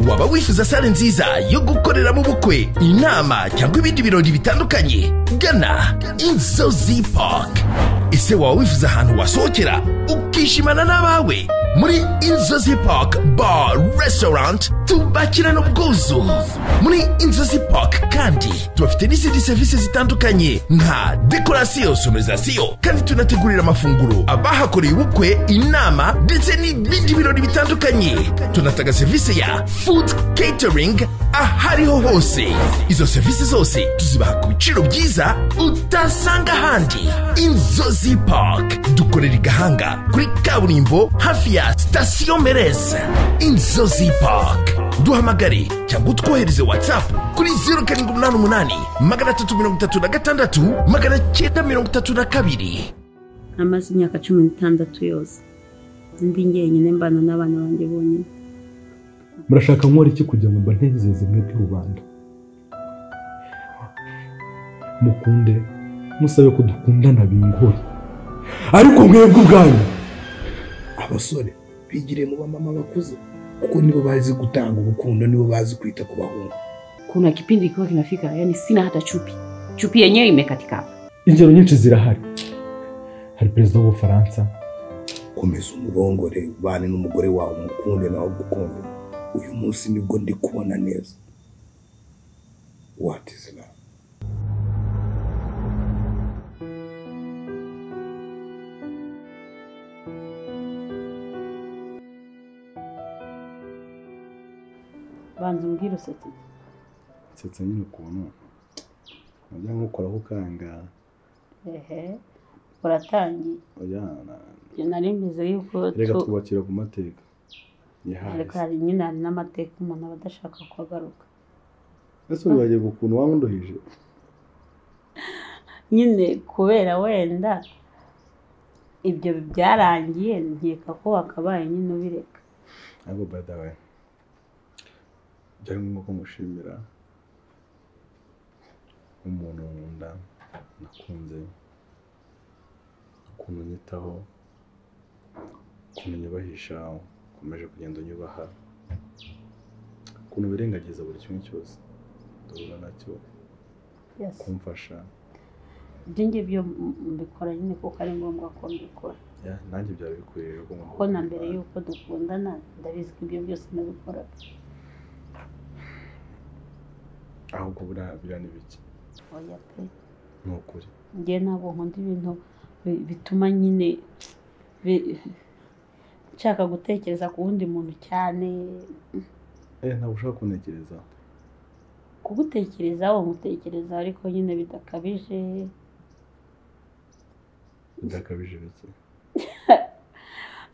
Waba wifuza sale nziza yo gukoreramo ubukwe, inama cyangwa ibindi birori bitandukanye? Gana Inzozi Park. Ese waba wifuza ahantu wasohokera ukishimana n'abawe? Muri Inzozi Park Bar Restaurant tubakirana ubwuzu. Muri Inzozi Park kandi tubafite n'izindi serivisi zitandukanye nka dekorasiyo, sonorisation, kandi tunategurira amafunguro abahakoreye ubukwe, inama ndetse n'ibindi birori bitandukanye. Tunatanga serivisi ya food catering ahariho hose. Izo serivisi zose tuzibaha ku biciro byiza utasanga ahandi. Inzozi Park dukorera i Gahanga kuri kaburimbo hafi ya sitasiyo Merez. Inzozi Park, duhamagare cyangwa utwohereze WhatsApp kuri 0788 336 932. Amaze imyaka 16 yose ndi njyenyine mbana n'abana banjye bonyine. Murashaka nkora iki kugira ngo mbanezeze mwebwe rubanda? Mukunde musabe ko dukundana bingore, ariko mwebwe ubwanyu abasore bigire mu bamama bakuze, kuko nibo bazi gutanga urukundo, nibo bazi kwita ku bahungu. Kuna kipindi kiwa kinafika, yani sina hata chupi, chupi yenyewe imekatika hapa. Ingero nyinshi zirahari. Hari perezida w'Ubufaransa. Komeza umurongore, ubane n'umugore wawe, umukunde nawe ugukunde. Uyu munsi nibwo ndi kubona neza. What is love? Banza umbwire usetse. Nsetse nyine ukuntu najya nkukoraho ukanga. Ehe, uratangiye. Oya, njye nari mbizi yuko reka twubakira ku mateka. Ariko hari nyine hari n'amateka umuntu aba adashaka kugaruka. Ese wibagirwa ukuntu wanduhije? Nyine kubera wenda ibyo byarangiye, nkeka ko wakabaye nyine ubireka. Ariko by the way, byari ngombwa ko mushimira umuntu nkunda, nakunze, ukuntu unyitaho, ukuntu unyubahisha, ukomeje kugenda unyubaha, ukuntu wirengagiza buri kimwe cyose duhura nacyo, kumfasha. Ibyo ngibyo mbikora nyine kuko ari ngombwa ko mbikora. Nanjye byari bikwiriye ko kuko na mbere y'uko dukundana ndabizi ko ibyo byose nabikoraga. Ahubwo buriya ni bike. Oya pe, ni ukuri. Njye ntabwo nkunda ibintu bituma nyine nshaka gutekereza ku wundi muntu cyane. Ntabwo ushaka kuntekerezaho. Kugutekerezaho nkutekerezaho, ariko nyine bidakabije. Bidakabije bike.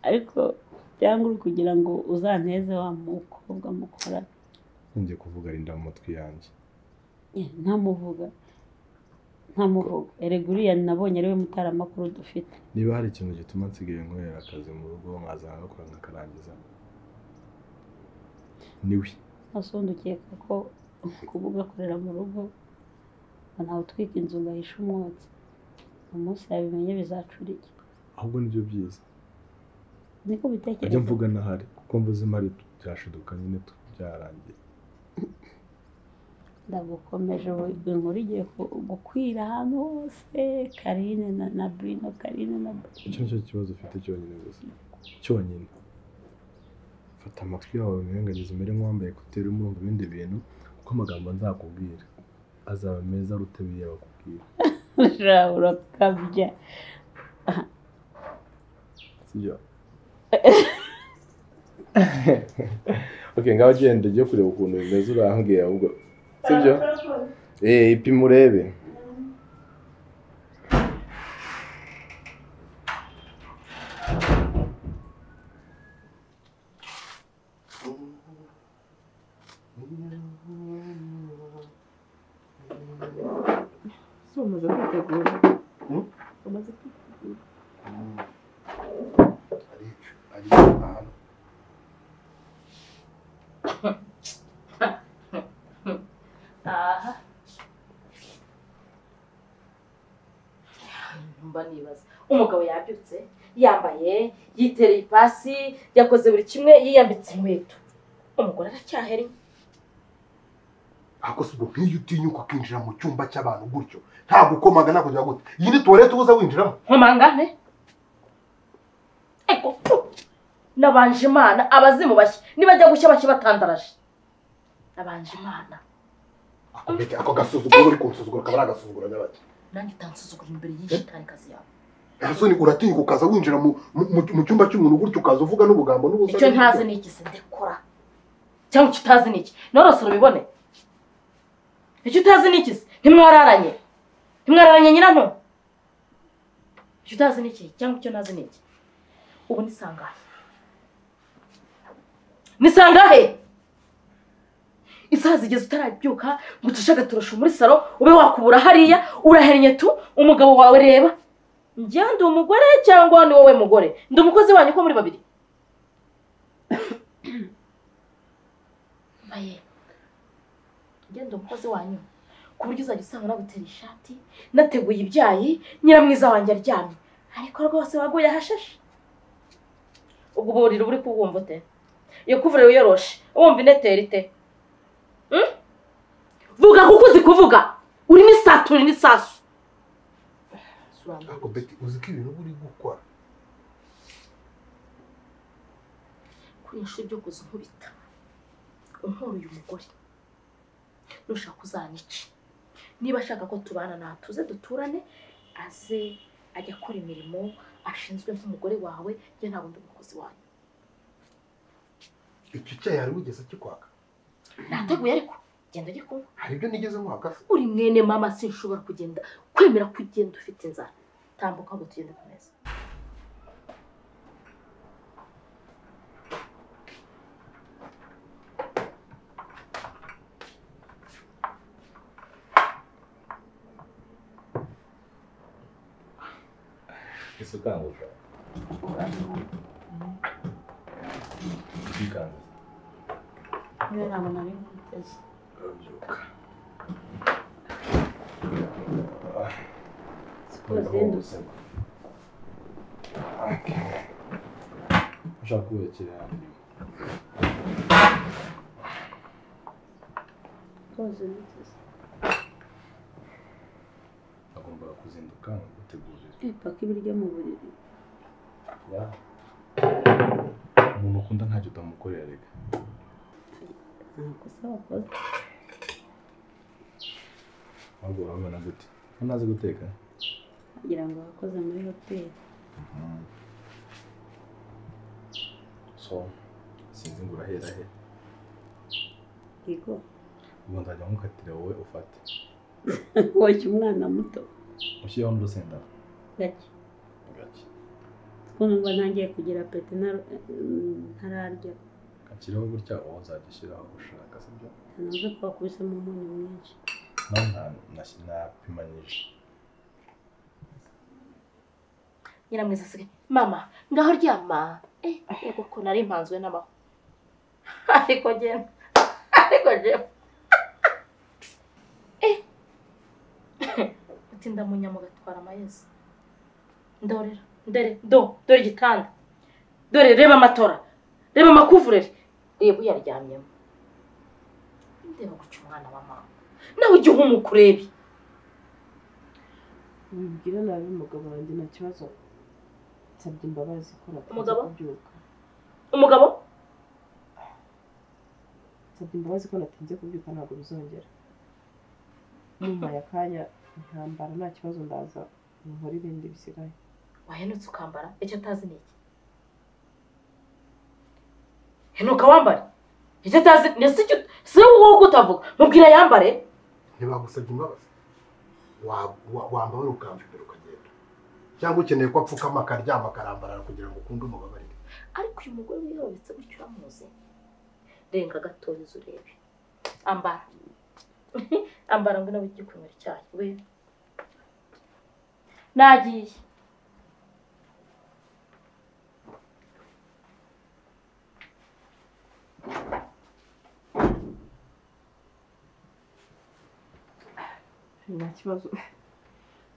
Ariko cyangwa uri kugira ngo uzanteze wa mukobwa mukora. Ngiye kuvuga rinda mu matwi yanjye. Ntamuvuga. Ntamuvuga. Erega uriya nabonye ariwe mutaramakuru dufite. Niba hari ikintu gituma nsigaye nkorera akazi mu rugo nkaza ngakora nkakarangiza, niwe. Asundi ukeka ko kuvuga akorera mu rugo ntawe utwika inzu ngo ahishe umwotsi. Umunsi yabimenye bizacura iki? Ahubwo nibyo byiza. Niko bitekereza. Ajya mvuga nahari kuko mvuze imari byashiduka nyine byarangiye. Ndagukomeje, inkuru igiye gukwira ahantu hose. Karine na Bruno, Karine na Bruno. Icyo nicyo kibazo ufite cyonyine gusa, cyonyine. Fata amatwi yawe wirengagize umere nk'uwambaye ekuteri urimo urumva ibindi bintu, kuko amagambo nzakubwira azaba meza aruta biriya bakubwira. Urakabya. Sibyo? Okay, ngaho genda ujye kureba ukuntu bimeze urambwira ahubwo. Sibyo? Ipima urebe. Umaze kwitegura? Umaze kwitegura? Ari ahantu. Aha. Mba nibaza umugabo yabyutse yambaye, yitereye ipasi, yakoze buri kimwe, yiyambitse inkweto. Umugore aracyaheri. Ako si ubwo nk'iyo utinyuka ukinjira mu cyumba cy'abantu gutyo ntabwo ukomaga nakugira gute? Iyi ni tuwarete ubuza winjiramo? Nkomangane? Ego nabanje Imana abazimu bashye nibajya gushya bashye batandaraje. Nabanje Imana. Ako bete ako gasuzuguro uri kunsuzugura kabara agasuzuguro nyabaki. Nanjye utansuzugura imbere y'ishitani kazi yawe. Asoni uratinyuka ukaza winjira mu cyumba cy'umuntu gutyo ukaza uvuga n'ubugambo n'ubusa. Icyo ntazi ni iki se ndekora. Cyangwa icyo utazi ni iki? Norosoro bibone. Icyo utazi ni iki se? Ntimwararanye. Ntimwararanye nyirano. Icyo utazi ni iki cyangwa icyo ntazi ni iki? Ubu ni sangahe? Ni sangahe? Isaha zigeze utarabyuka ngo ucishe agatorosho muri salo ube wakubura hariya urahennye tu umugabo wawe reba. Njye ndi umugore cyangwa ni wowe mugore? Ndi umukozi wanyu ko muri babiri. Maye. Njye ndi umukozi wanyu ku buryo uzajya usanga nagutera ishati nateguye ibyayi nyiramwiza wanjye aryamye ariko rwose waguye ahashashe. Ubwo buriri buri kubwumva ute? Iyo kuvurira uyoroshe wumva inetera ite? Vuga kuko uzi kuvuga uri n'isatura n'isasu. Ako beti uzi ko ibintu uri gukora kuri inshuro byo kuza nkubita unkora uyu mugore nushaka uzanyice. Niba ashaka ko tubana natuze duturane aze ajya akora imirimo ashinzwe nk'umugore wawe. Njye ntabwo ndi umukozi wanyu. Icyo cyayi hari wigeze kikwaka? Nateguye ariko genda ujye kunywa. Hari ibyo nigeze nkwaka se? Uri mwene mama sinshobora kugenda kwemera kugenda ufite inzara. Tambuka ngo tugende ku meza. Ese ukanguka? Ukikanze? Niba ntabwo nari nkuteze. Urabyuka. Siko zindutse. Ushaka kubakira hano. Ko zindutse. Agomba kuzinduka gutegurira. Paka ibiryo mu buriri. Ya. Umuntu ukunda ntacyo utamukorera reka. Ntakosa wakoze. Ahubwo urabona gute? Ntazi guteka? Kugira ngo wakoze muri hoteli. So, sinzi ngo urahera he. Yego. Ubwo nzajya nkukatira wowe ufate. Woshya umwana muto. Ushyireho n'urusenda. Gake. Gake. Kuko numva ntangiye kugira apeti ntararya. Kakiriho gutya wowe uzajya ushyiraho ushaka sibyo? Ntuzi ko wakubisemo umunyu mwinshi. Napimanyije. Nyiramwiza asigaye mama ngaho ryama. Yego ko nari mpanzwe n'amaho. Ariko genda. Ariko jewe. Utinda mu nyama ugatwara amayezi. Ndorera, ndere, do, dore igitanda. Dore reba amatora. Reba amakuvureri. Reba uyaryamyemo. Ndeba guca umwana wa mama. Nawe ujye uhumuka urebe. Wibwira nabi umugabo wanjye nta kibazo. Nsabye imbabazi ko natinze kubyuka. Umugabo? Nsabye imbabazi ko natinze kubyuka ntabwo bizongera. Nyuma ya kanya nkambara nta kibazo ndaza nkora ibindi bisigaye. Wahenutse ukambara icyo atazi ni iki? Henuka wambare. Icyo atazi ni si wowe utavuga. Mubwira yambare. Ntibagusabye imbabazi. Wambara ukamva imbere ukagenda. Cyangwa ukeneye ko apfukama akaryama akarambarara kugira ngo ukunde umubabarire. Ariko uyu mugore wihobetse gutyo uramuzi. Renga gatoya urebe. Ambara. Ambara ngo nawe ujye kunywera icyayi. We. Nagiye. Nta kibazo.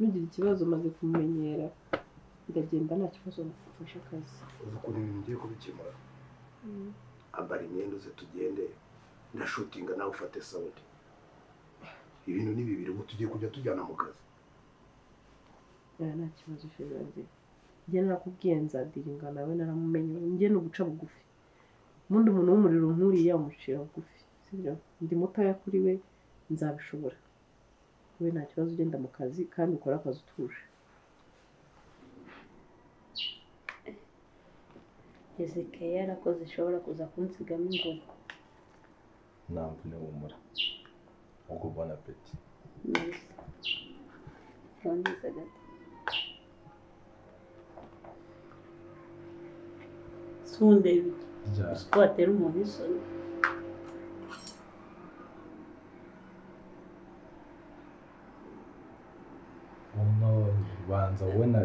Nugira ikibazo maze kumumenyera ndagenda nta kibazo mfashe akazi. Uzi ukuntu ibintu ngiye kubikemura. Ambara imyenda uze tugende, ndashutinga nawe ufate sound. Ibintu ni bibiri ubu tugiye kujya tujyana mu kazi. Nta kibazo chéri wanjye. Njye narakubwiye nzadiringa nawe naramumenye. Njye ni uguca bugufi. Ubundi umuntu w'umuriro nk'uriya umucira bugufi, sibyo? Ndi mutoya kuri we, nzabishobora. We nta kibazo, ugenda mu kazi kandi ukora akazi utuje. Ezekiel yarakoze ishobora kuza kunsigamo ingoma. Nta mvune wumura. Ubwo bon appétit. Merci. Nziza gato. Sundebe. Uzi ko watera umuntu isoni. Banza wowe na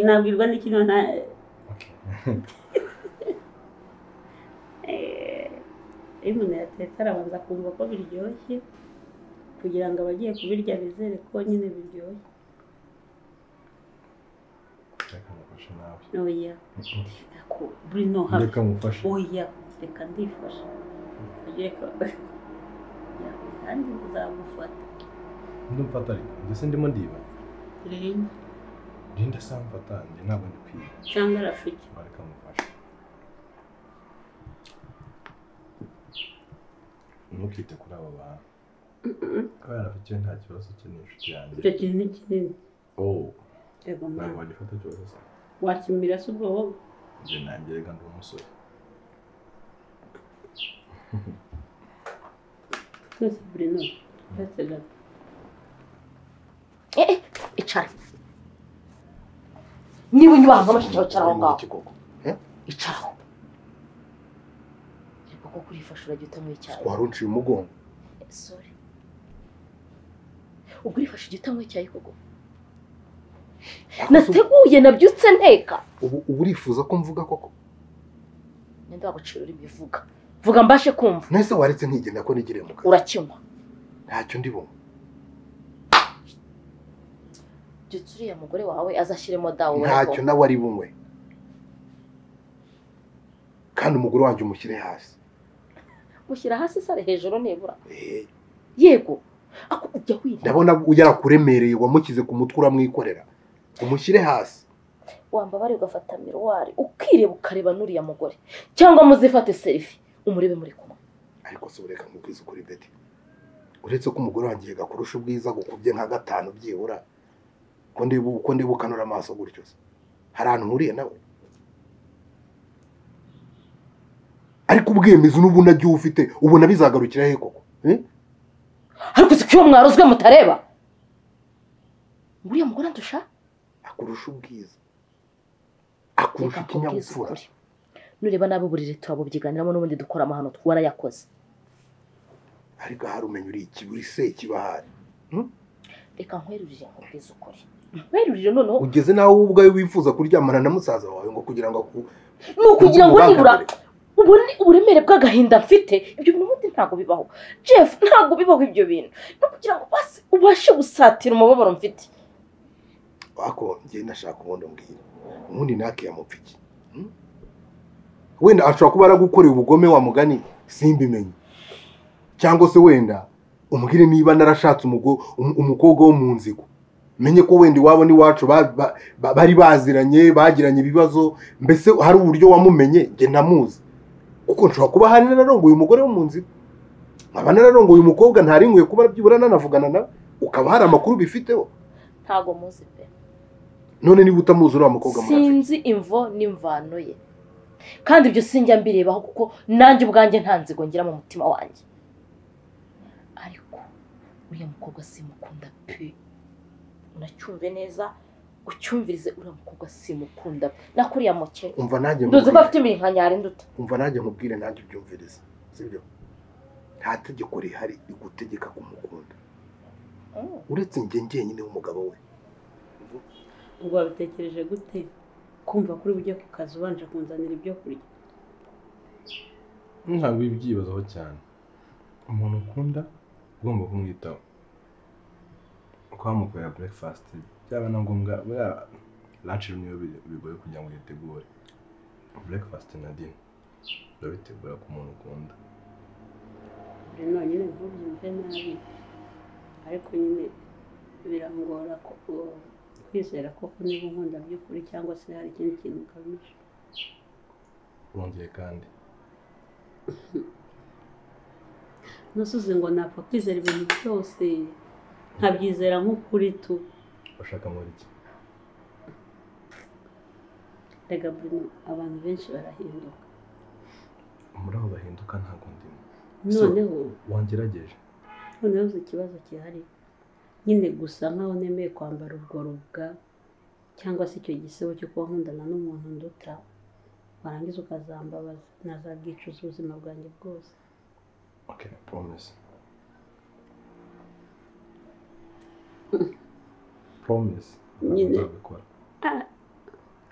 nabwirwa n'ikintu nta iyo umuntu yatetse arabanza kumva ko biryoshye kugira ngo abagiye kubirya bizere ko nyine biryoshye. Reka mufashe nawe. Oya. Bruno habe. Reka mufashe. Oya, reka ndifasha. Reka. Kandi nzagufata. Ndumfata ariko ndetse ndimo ndiba. Rinda. Rinda samfata njye ntabwo ndi kwiba. Cyangwa Rafiki. Reka mufashe. Ntukite kuri aba bantu. Kubera Rafiki nta kibazo cye ni inshuti yanjye. Icyo kintu ni kinini. Oh. Yego mama. Ntabwo wagifata cyose se. Wakimira se ubwo wowe? Njye nanjye reka ndi umusore. Twese Bruno. Twese gato. Icara. Niba unyubanga amashinja wicara aho ngaho. Icara aho. Reba ko kurifasha urajya utanywa icyayi. Wari unciye umugongo. Sorry. Ubwo urifasha ujya utanywa icyayi koko? Nateguye nabyutse nteka. Ubu urifuza ko mvuga koko? Ninde wagucira ururimi vuga? Vuga mbashe kumva. Nese waretse ntigenda ko nigiriye mu kazi. Urakinywa. Ntacyo ndi bumwe. Byutse uriya mugore wawe azashyiremo dawo. Ntacyo nawe ari bumwe. Kandi umugore wanjye umushyire hasi. Mushyira hasi sare hejuru nibura. Yego. Ako ujya wirira. Ndabona yarakuremereye wamukize ku mutwe uramwikorera. Umushyire hasi. Wambabare ugafata miroir ukireba ukareba nuriya mugore cyangwa muzifate selfie umurebe muri kumwe. Ariko se ureka nkubwize ukuri Betty. Uretse ko umugore wanjye gakurusha ubwiza gukubye nka gatanu byibura. Ko ndibuka ukanura amaso gutyo se. Hari ahantu nkuriye nawe. Ariko ubwemezi n'ubunajye ufite ubona bizagarukira he koko? Ariko se kiyo mwarozwe mutareba? Nguriya mugore ndusha? Akurusha ubwiza. Akurusha ikinyabupfura. Nureba nabo burire turabubyiganiramo n'ubundi dukora amahano twarayakoze. Ariko hari umenya uri iki buri se kibahari. Reka nkwerurire nkubwize ukuri. Nkwerurire noneho ugeze nawe ubwawe wifuza kuryamana na musaza wawe ngo kugira ngo ni ukugira ngo nibura ubone uburemere bw'agahinda mfite. Ibyo bintu ubundi ntabwo bibaho Jeff, ntabwo bibaho ibyo bintu. No kugira ngo basi ubashe gusatira umubabaro mfite. Ako njye ndashaka ubundi mbwira. Ubundi nake yamupfiki. Wenda ashobora kuba aragukoreye ubugome wa mugani simbimenye. Cyangwa se wenda umugire niba narashatse umukobwa wo mu nzigo. Menye ko wenda iwabo n'iwacu bari baziranye bagiranye ibibazo, mbese hari uburyo wamumenye nge ntamuzi. Kuko nshobora kuba hari nararongoye umugore wo mu nzigo. Nkaba nararongoye umukobwa ntari nkwiye kuba byibura nanavugana nawe, ukaba hari amakuru bifiteho. Ntago muzi pe. None niba utamuzi uriya mukobwa murafite. Sinzi imvo n'imvano ye. Kandi ibyo sinjya mbirebaho kuko nanjye ubwanjye nta nzigo ngira mu mutima wanjye. Ariko uriya mukobwa simukunda pe. Unacyumve neza, ucyumvirize uriya mukobwa simukunda. Nakuriya muke. Umva nanjye nduzi ko afite iminkanyari nduta. Umva nanjye nkubwire nanjye ubyumvirize. Sibyo? Nta tegeko rihari rigutegeka kumukunda. Uretse njye njyenyine w'umugabo we. Ubwo wabitekereje gute kumva kuri bujye ku kazi ubanje kunzanira ibyo kurya? Ntabwo ibyibazaho cyane. Umuntu ukunda ugomba kumwitaho. Kwamukorera breakfast byaba na ngombwa, buriya lunch niyo bigoye kugira ngo uyitegure. Breakfast na dinner. Urabitegura ku muntu ukunda. Bruno nyine ntubyumve nabi, ariko nyine birangora kwizera koko niba unkunda by'ukuri cyangwa se hari ikindi kintu ugamije. Urongeye kandi Nasuze ngo napfa kwizera ibintu byose nkabyizera nk'ukuri tu. Ushaka muri iki? Rega Bruno, abantu benshi barahinduka. Muri abo bahinduka ntabwo ndimo. Noneho wangerageje. Noneho uzi ikibazo gihari nyine, gusa nkaho nemeye kwambara urwo rubwa cyangwa se icyo gisebo cyo kuba nkundana n'umuntu nduta, warangiza ukazambabaza, nazabwicuza ubuzima bwanjye bwose. Okay, I promise. Promise. Nyine.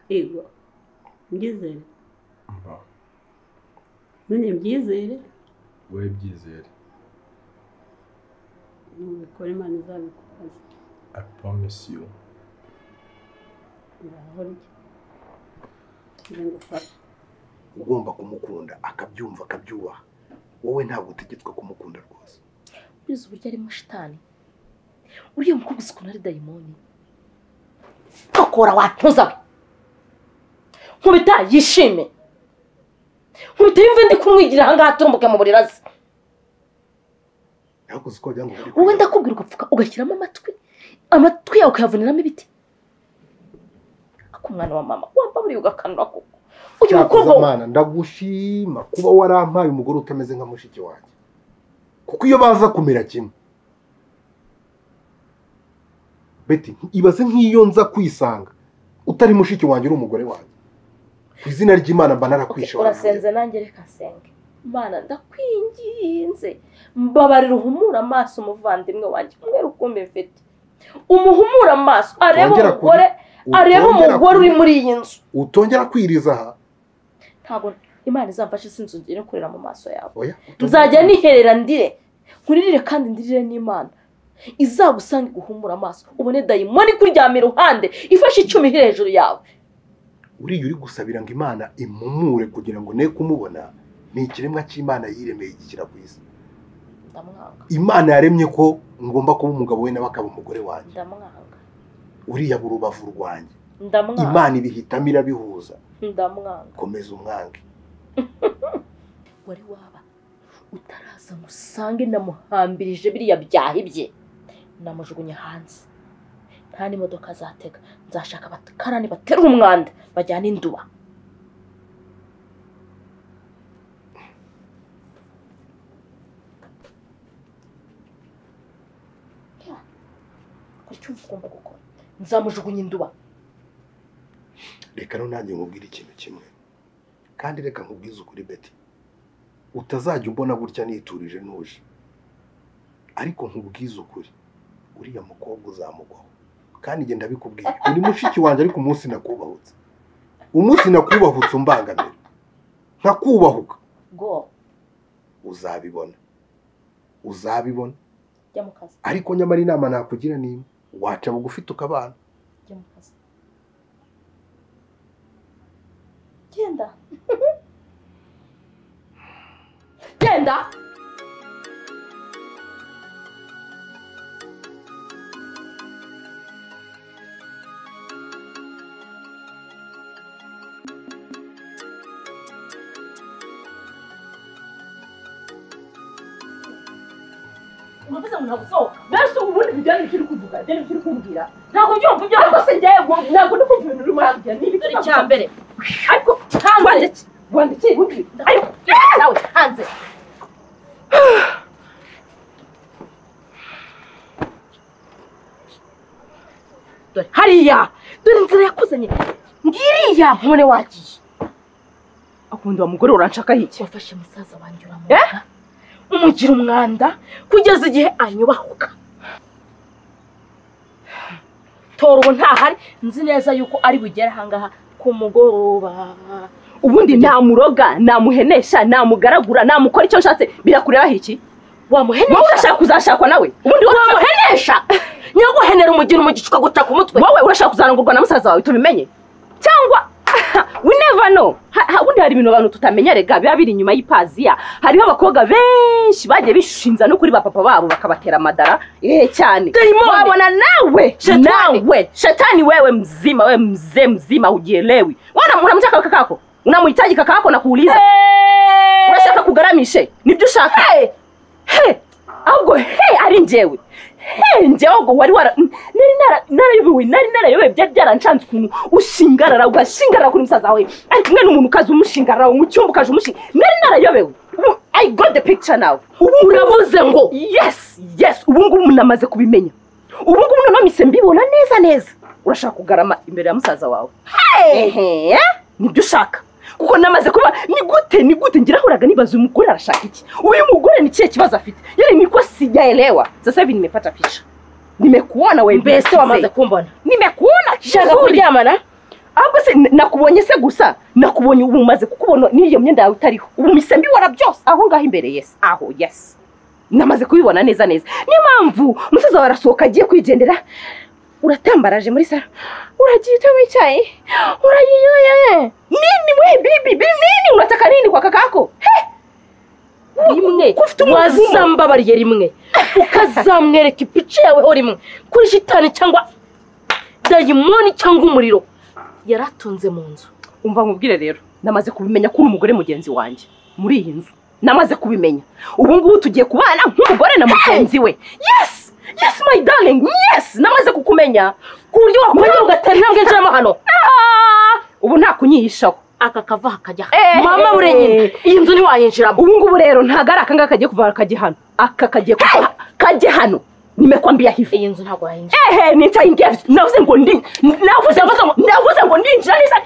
Ego. Mbyizere. Nyine mbyizere. Wowe byizere. Nubikora Imana izabikubaza. I promise you. Ngaho rya. Ngufashe. Ugomba kumukunda akabyumva akabyubaha. Wowe ntabwo utegetswe kumukunda rwose. Urizi uburyo arimo shitani. Uriya mukobwa uzi ukuntu ari dayimoni. Kokora wantuza we. Nkubita yishime. Nkubita yumve ndi kumwigira aha ngaha turumbuke mu buriri aze. Wowe ndakubwira ugapfuka ugashyiramo amatwi. Amatwi yawe ukayavuniramo ibiti. Ako mwana wa mama wambaburiye ugakanura koko. Uyu mukobwa Mana ndagushima kuba warampaye umugore utameze nka mushiki wanjye. Kuko iyo baza kumera kimwe. Beti ibaze nk'iyo nza kwisanga utari mushiki wanjye uri umugore wanjye. Ku izina ry'Imana mba narakwishe. Urasenze nanjye reka nsenge. Mana ndakwinginze mbabarira uhumura amaso umuvandimwe wanjye umwe rukumbi mfite. Umuhumura amaso arebe umugore, arebe umugore uri muri iyi nzu. Utongera kwiriza aha. Ntabwo Imana izamfashe sinzu ngire kurira mu maso yawe. Nzajya niherera ndire. Nkuririre kandi ndirire n'Imana. Izagusanga guhumura amaso ubone dayimoni kuryama iruhande ifashe icyuma iri hejuru yawe. Uriya uri gusabira ngo Imana imumure kugira ngo ne kumubona ni ikiremwa cy'Imana yiremeye gikira ku isi. Ndamwanga. Imana yaremye ko ngomba kuba umugabo we nawe akaba umugore wanjye. Ndamwanga. Uriya burubavu rwanjye. Ndamwanga. Imana ibihitamo irabihuza. Ndamwanga. Komeza umwange. Wari waba utaraza musange namuhambirije biriya byahi bye. Namujugunye hanze. Nta n'imodoka azatega. Nzashaka abakarani baterura umwanda bajyana induba. Icyo ugomba gukora nzamujugunya induba. Reka nanjye nkubwire ikintu kimwe kandi reka nkubwize ukuri Beti, utazajya umbona gutya niturije nuje, ariko nkubwize ukuri uriya mukobwa uzamugwaho kandi ngenda bikubwiye uri mushiki wanjye, ariko umunsi nakubahutse, umunsi nakubahutse umbangamira nkakubahuka go uzabibona, uzabibona. Jya mu kazi. Ariko nyamara inama nakugira ni waca bugufi tukabana. Jya mu kazi. Genda. Genda. Uravuze ngo ntabwo usohoka. Mbese ubundi bijyanye n'ibyo uri kuvuga, bijyanye n'ibyo uri kumbwira. Ntabwo mbyumva ibyo ariko se njyewe ntabwo ndi kumva ibintu urimo urambwira. Ni ibiki icya mbere. Ariko hanze. Wandike ubundi. Ariko nawe hanze. Dore hariya, dore inzira yakuzanye. Ngiriya nkone wagiye. Akunda wa mugore uranshaka iki? Wafashe musaza wanjye uramuga. Umugira umwanda kugeza igihe anyubahuka. Tora ubu ntahari, nzi neza yuko ari bugere ahangaha ku mugoroba. Ubundi namuroga, namuhenesha, namugaragura, namukora icyo nshatse, birakureba iki? Wamuhenesha? Wowe urashaka kuzashakwa nawe? Ubundi wamuhenesha? Nyaguhenera umugira umugicuka guca ku mutwe. Wowe urashaka kuzarongorwa na musaza wawe tubimenye? Cyangwa We never know. Ubundi hari ibintu abantu tutamenya rega biba biri inyuma y'ipaziya. Hariho abakobwa benshi bagiye bishinza no kuri ba papa babo bakabatera amadara cyane. Wabona nawe nawe shetani wewe mzima, wewe mzee mzima hujielewi. Wana unamtaka kakako, unamhitaji kakako na kuuliza urashaka kugaramishe nibyo ushaka. Hey ahubwo hey ari njewe hey njewe ubwo wari wara nari narayobewe byaranshanze ukuntu ushingarara ugashingarara kuri musaza wawe ari kumwe n'umuntu ukaza umushingarara mu cyumba ukaje umushinga nari narayobewe. I got the picture now. Ubu uravuze ngo yes yes, ubu ngubu namaze kubimenya, ubu ngubu noneho mise mbibona neza neza. Urashaka kugarama imbere ya musaza wawe hey nibyo ushaka kuko namaze kuba ni gute ngirahuraga nibaza umugore arashaka iki, uyu mugore ni kihe kibazo afite. Yari niko sijaelewa. Sasa hivi nimepata picha, nimekuona wewe mbese wamaze kumbona, nimekuona shaka kuryamana ahubwo se nakubonye se gusa nakubonye ubu maze kukubona n'iyo myenda yawe utariho ubu mise mbibona byose aho ngaho imbere. Yes aho yes namaze kubibona neza neza. Niyo mpamvu umusaza wawe arasohoka agiye kwigendera, uratambaraje muri salo, uragiye utanywa icyayi, uragiye nini we bibi nini unataka nini kwa kakako? Rimwe wazambabariye rimwe ukazamwereka ipice yawe ho rimwe kuri shitani cyangwa dayimoni cyangwa umuriro yaratunze mu nzu. Umva nkubwire rero, namaze kubimenya ko uri umugore mugenzi wanjye muri iyi nzu, namaze kubimenya. Ubu ngubu tugiye kubana nk'umugore na mugenzi we. Yes yes my darling, yes namaze kukumenya ku buryo wakongera ugatera intambwe njyamo hano. Ubu nta kunyihishaho aka kava hakajya mama burenyine iyi nzu ntiwayinjiramo. Ubu ngubu rero ntago ari aka ngaka kagiye kuva kajya hano, aka kagiye kuva kajya hano. Nimekwambia hivi iyi nzu ntabwo wayinjira. Nitaingia. Navuze ngo ndi navuze ngo ndinjira neza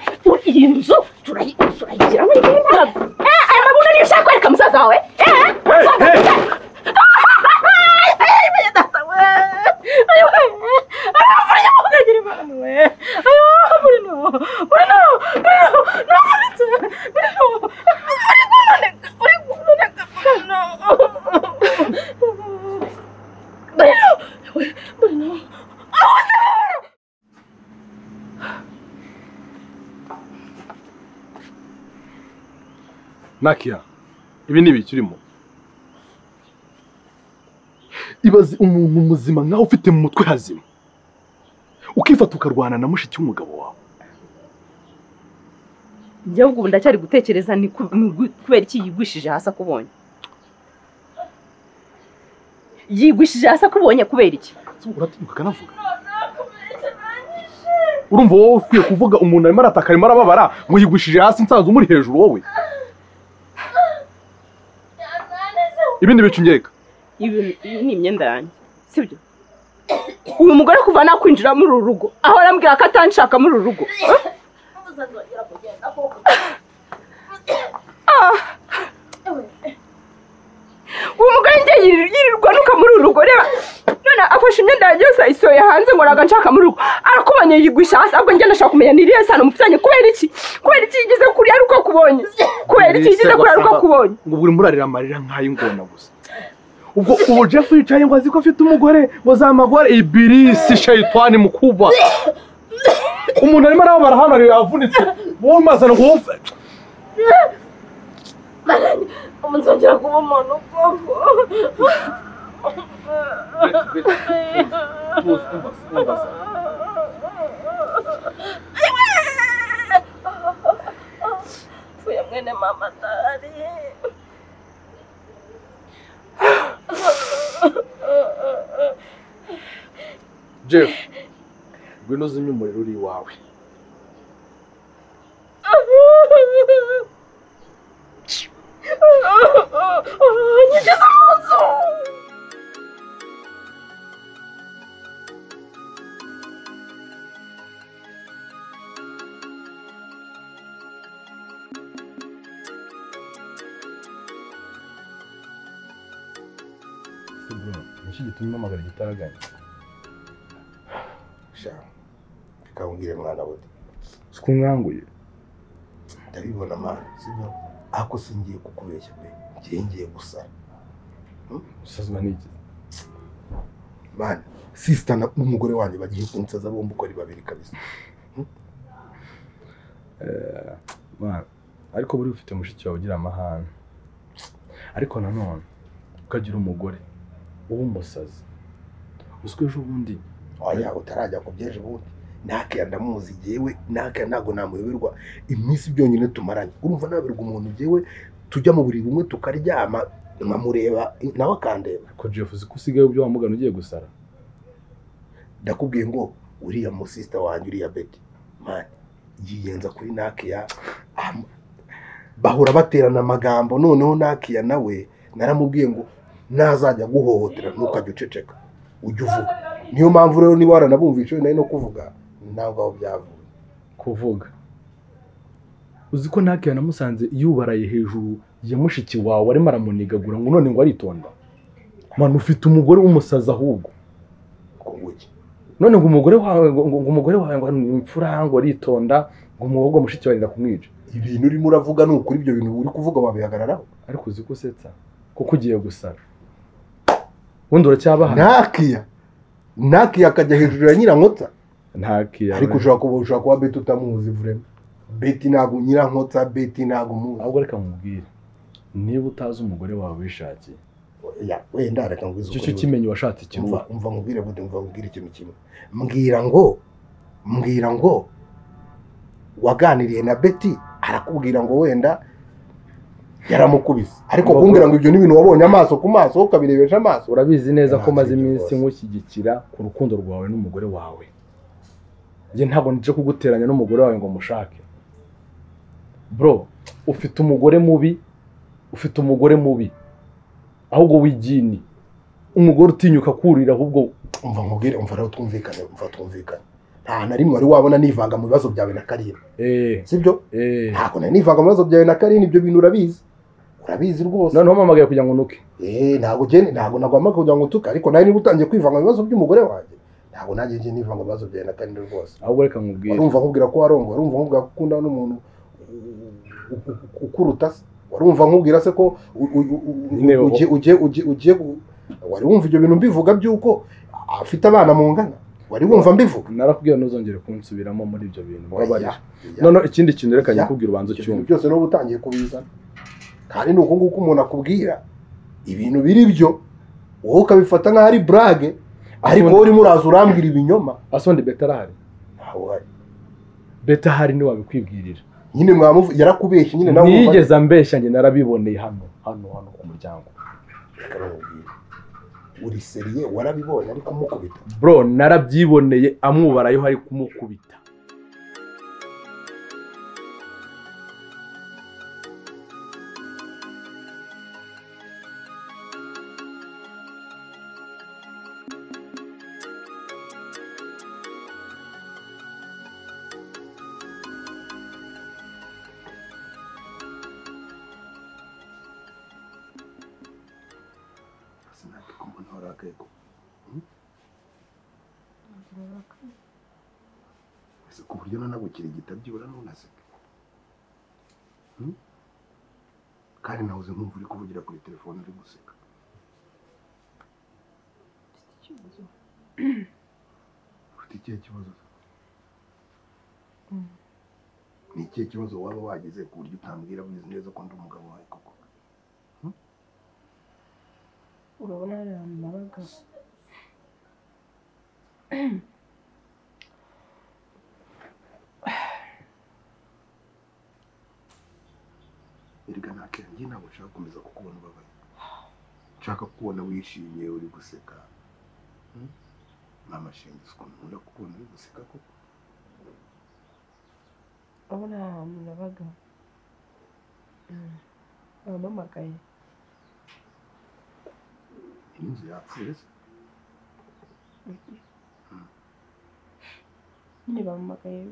iyi nzu turayigira. Aya mabuna niyo ushaka kwereka musaza wawe. Nakia, ibi ni ibiki urimo? Ibaze umuntu muzima nkaho ufite mu mutwe hazima, ukifata ukarwana na mushiki w'umugabo wawe. Njye ubwo ndacyari gutekereza ni kubera iki yigwishije hasi akubonye. Yigwishije hasi akubonye kubera iki? Uratinyuka kanavuga. Urumva wowe ukwiye kuvuga umuntu arimo arataka arimo arababara ngo yigwishije hasi nsanze umuri hejuru wowe. Ibindi bicu ngereka. Ibi ni imyenda yanjye, sibyo? Uyu mugore kuva nakwinjira muri uru rugo aho arambwira ko atanshaka muri uru rugo. Uyu mugore njye yirirwa nuka muri uru rugo, reba none afashe imyenda yanjye yose ayisohoye hanze ngo ntabwo nshaka muri rugo, arakubanye yigwisha hasi. Ahubwo njye ndashaka kumenya ni irihe sano mufitanye, kubera iki? Kubera iki yigeze kuri ari uko akubonye? Kubera iki yigeze kuri ari uko akubonye? Ngo buri murarira amarira nk'ay'ingona gusa. Ubwo ubu Jeff yicaye ngo azi ko afite umugore ngo zamagore ibirisi shayitani mukubwa. Umuntu arimo arababara hano ari yavunitse, wowe mazana ngo wumve. Nzongera kuba umuntu koko. Pfuye mwene mama ndahari. Jeff, ngwino uzimye umuriro uri iwawe. Nyigeze mu nzu. Niki gitumye umpamagara igitaraganya? Sha, reka nkubwire mwana we. Siko nkanguye. Ndabibona mwana, sibyo? Ako singiye kukubeshya pe, ngiye gusara. Usazwa n'iki? Mwana, sister n'umugore wanjye bagiye kunsaza bombi uko ari babiri kabisa. Ariko buri ufite mushiki wawe ugira amahane. Ariko nanone ukagira umugore w'umusazi. Uziko ejo bundi oya utarajya ku byeje bundi. Nake ndamuzi jewe, nake ntago namuyoberwa iminsi byonyine tumaranye. Urumva nabirwa umuntu jewe tujya mu buri bumwe tukaryama nkamureba nawe akandeba. Ko Jeff uzi ko usigaye ubyo wamugana ugiye gusara. Ndakubwiye ngo uriya mu sister wanjye uriya Betty man yiyenza kuri Nakiya, bahora baterana amagambo. Noneho Nakiya nawe naramubwiye ngo nazajya guhohotera ntukajya uceceka ujye uvuga. Niyo mpamvu rero niba waranabumvishe nayo no kuvuga ntabwo aho byavuye kuvuga. Uzi ko Nakiya namusanze yubaraye hejuru ya mushiki wawe arimo aramunigagura ngo none ngo aritonda. Man ufite umugore w'umusazi ahubwo. None ngo umugore wawe ngo umugore wawe ngo imfura ngo aritonda ngo umugore mushiki wawe ndakumwica. Ibintu urimo uravuga ni ukuri, ibyo bintu uri kuvuga wabihagararaho. Ariko uzi ko usetsa kuko ugiye gusara. Wundi uracyabaha. Nakiya akajya hejuru ya Nyirankotsa. Ntakiya. Ariko ushobora kuba Betty utamuzi vraiment. Betty ntago Nyirankotsa, Betty ntago muzi. Ahubwo reka nkubwire, niba utazi umugore wawe wishakiye ya wenda reka ngwize icyo kimenyi washatse ikiruha. Umva nkubwire bude, umva nkubwire ikintu kimwe. Mbwira ngo waganiriye na Betty arakubwira ngo wenda yaramukubise, ariko kumbwira ngo ibyo ni ibintu wabonye amaso ku maso ukabirebesha amaso. Urabizi neza ko maze iminsi nkushyigikira ku rukundo rwawe n'umugore wawe. Njye ntabwo nje kuguteranya n'umugore wawe ngo mushake. Bro, ufite umugore mubi, ufite umugore mubi ahubwo w'igini, umugore utinyuka kurira ahubwo. Umva nkubwire, umva rero twumvikane, umva twumvikane. Nta na rimwe wari wabona nivanga mu bibazo byawe na Karine. Sibyo? Ntabwo nari nivanga mu bibazo byawe na Karine, ibyo bintu urabizi. Urabizi rwose. Noneho mpamagaye kugira ngo nuke. Ntabwo gene, ntabwo nagwamaga kugira ngo utuke, ariko nawe niba utangiye kwivanga mu bibazo by'umugore wanjye, ntabwo nanjye ngiye nivanga mu bibazo byawe na Karine rwose. Ahubwo reka nkubwire. Urumva nkubwira ko warongo, urumva nkubwira ko ukunda n'umuntu ukuruta se. Warumva nkubwira se ko ugiye wari wumva ibyo bintu mbivuga by'uko afite abana mungana. Wari wumva mbivuga? Narakubwiye ntuzongere kunsubiramo muri ibyo bintu. Mbabarira. None ikindi kintu reka nyakubwira ubanze ucyumve. Byose n'ubu utangiye kubizana. Kandi ni uko nguko umuntu akubwira ibintu biri byo wowe ukabifata nk'aho ari blague, ariko wowe urimo uraza urambwira ibinyoma. Asondi Betty arahari? Ntawe uhari. Betty ahari ni wabikwibwirira. Nyine mwamuvu yarakubeshye nyine nawe. Nigeze ambeshya njye narabiboneye hano ku muryango. Reka nkubwire. Uri seriye warabibonye ariko mukubita. Bro narabyiboneye amwubarayo hari kumukubita. Ku buryo nanagukirigita byibura ntunaseke. Kandi nahoze nkumva uri kuvugira kuri telefone uri guseka. Ufite ikihe kibazo? Ni ikihe kibazo waba wagize ku buryo utambwira wizi neza ko ndi umugabo wawe koko? Urabona hari ahantu nabaga. Erega ntakenge ntabwo nshaka gukomeza kukubona ubabaye. Nshaka kukubona wishimye uri guseka. Mama shenge ukuntu nkunda kukubona uri guseka koko. Urabona ahantu nabaga bampamagaye. Inzu yapfuye se? Nyine bampamagaye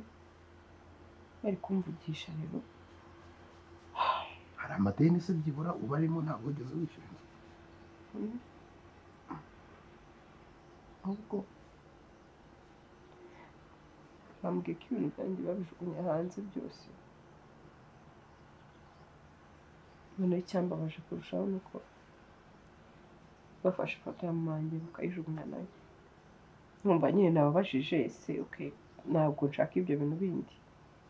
bari kumvugisha rero. Hari amadeni se byibura ubarimo ntabwo wigeze wishyura inzu? Ahubwo bambwiye ko ibintu byanjye babijugunye hanze byose. Noneho icyambabaje kurushaho ni uko bafashe ifoto ya mama wanjye bakayijugunya nayo. Numva nyine nababajije ese okay ntabwo nshaka ibyo bintu bindi.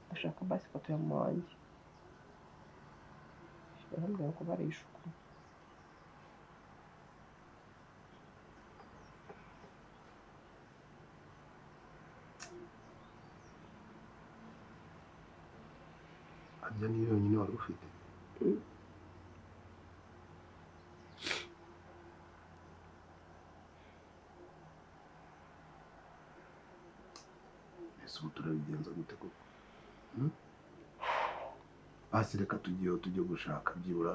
Ndashaka basi ifoto ya mama wanjye. Barambwira ngo barayishukuye. Arya niyo yonyine wari ufite? Ese ubu turabigenza gute koko? Basi reka tugiyeho tujye gushaka byibura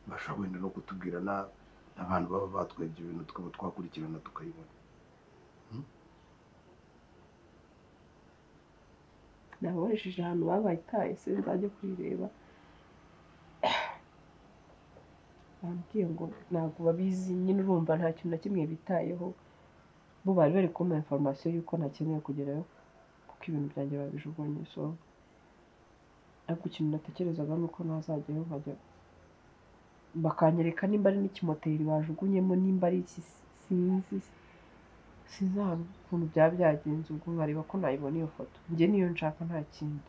bashobora wenda no kutubwira n'abantu baba batwebye ibintu tukaba twakurikirana tukayibona. Nababajije ahantu babayitaye se nzajya kuyireba, bambwiye ngo ntabwo babizi nyine, urumva nta kintu na kimwe bitayeho. Bo bari bari kumpa information y'uko ntakeneye kugerayo kuko ibintu byanjye babijugunye. So ariko ikintu natekerezaga ni uko nazajyayo nkajya bakanyereka nimba ari n'ikimoteri bajugunyemo, nimba ari iki, sinzi sinzi ukuntu byaba byagenze, ubwo nkareba ko nayibona iyo foto. Njye niyo nshaka nta kindi.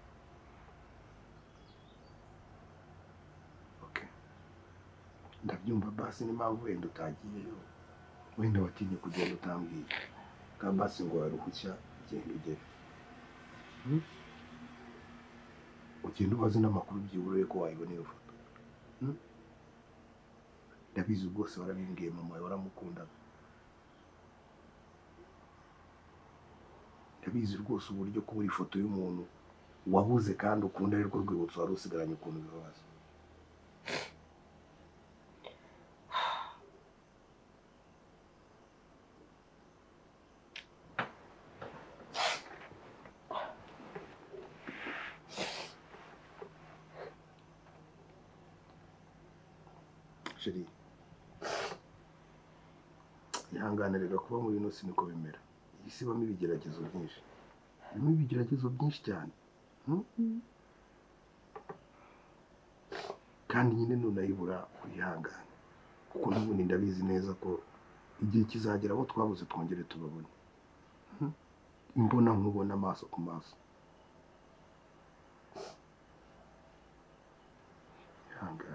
Ndabyumva basi n'impamvu wenda utagiyeyo, wenda watinye kugenda utambwiye, kandi basi ngo waruhushya ugenda ugere ugenda ubaze n'amakuru byibura ko wayibona iyo foto. Ndabizi rwose warabimbwiye, mama wawe waramukundaga. Ndabizi rwose uburyo kubura ifoto y'umuntu wabuze kandi ukunda ari rwo rwibutso wari usigaranye ukuntu bibabaza. Sheri, ihangane reka kuba muri ino si niko bimera. Iyi si ibamo ibigeragezo byinshi, irimo ibigeragezo byinshi cyane. Kandi nyine nunayibura wihangane, kuko n'ubundi ndabizi neza ko igihe kizagera abo twabuze twongere tubabone imbona nkubona amaso ku maso. Ihangane.